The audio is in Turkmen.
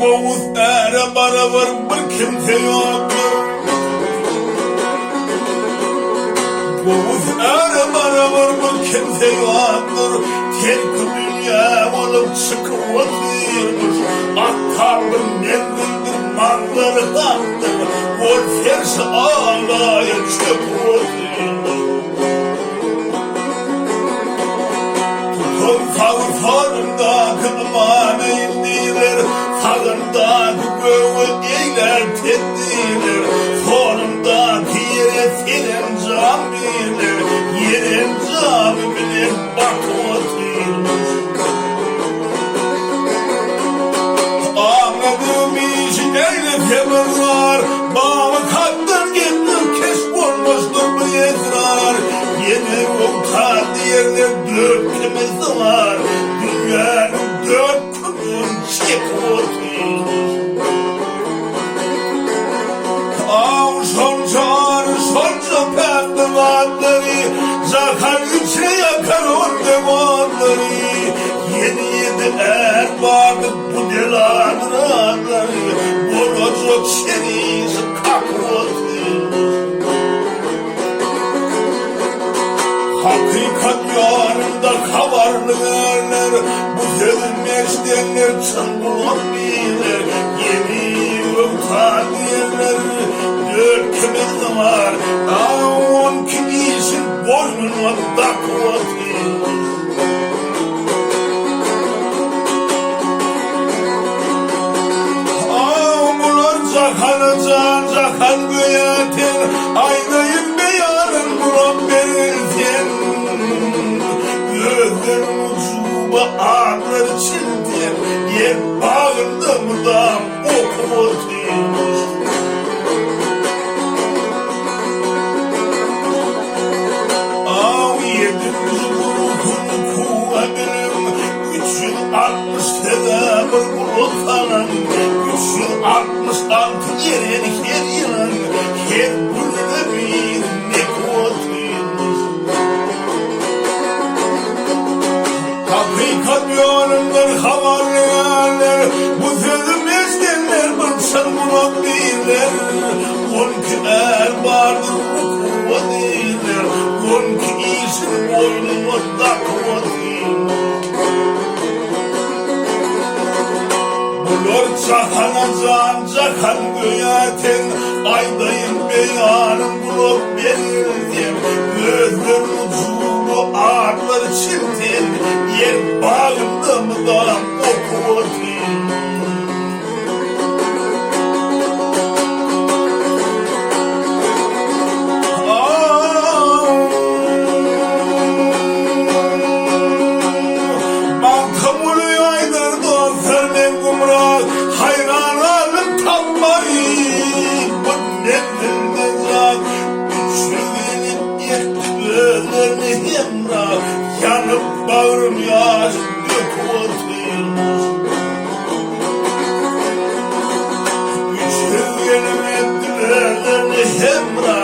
Gowuz äre barabar bir kimse ýokdur. Gowuz äre barabar bir kimse ýokdur. Terki dünýä bolup çykyp otyrmyş. Attar bir menzildir, manzaly hakdyr. Ol serşi alaýa çöküp otyrmyş. Tutan sagy solundaky ymama diýler, Sagyndaky göge eýlär tedbirler, Solundaky ýere serenjam berler, Ýerenjamy bilen bakyp otyrmyş. Aňladym işi eýlesem ysrar, Baby Hakdan gepler keş bolmazdyr bu esrar, Ýene ogtar diýerler dört kimisi bar, Dünýäniň dört künjün çekip otyrmyş. Aw şonça ary, şonça päkli zatlary, Jahan içre ýakar ol dewanlary. Ýene ýedi är bardy bu deladyr atlary, Bolajak şerişi kakyp otyrmyş. Hakykat ýanynda habarly ärler, Bu sözi eşdenler çyn gulak diýerler, Ýeni öwtar diýerler, Dört kimisi bar, on iki işin boýnuna dakyp otyrmyş. Aw, bular jahana jan, jahan göýä ten, Aýdaýyn beýanyn gulak bergil sen. Özleriniň ujuba atlary çilten, Ýer bagynda mydam opup otyrmyş. Aw, ýedinji guruhyn kuwa biliň, 360 sene bir gula salyň, 366 gelen her ýylyň, her gününe bir nepi otyrmyş. Hakykat ýolundan habarly ýarlar, Bu sözüm eşdenler bir çyn gulak diýrler. On iki är bardyr rukuwa diýrler, On iki işin boýnuna dakyp otyrlar. Bular jahana jan, jahan göýä ten, Aýdaýyn beýanyn gulak bergil sen, Özlerin ujuba adlary çilten, Ýer bagynda mydam opup otyr. Magtymguly aýdar dostlar men gumra, Haýran galdym tapmaý bu menzilde zat. 300 gelip ýetdi özlerine hemra, Ýanyp bagrym ýaş döküp otyrmyş. 300 gelip ýetdi özlerine hemra.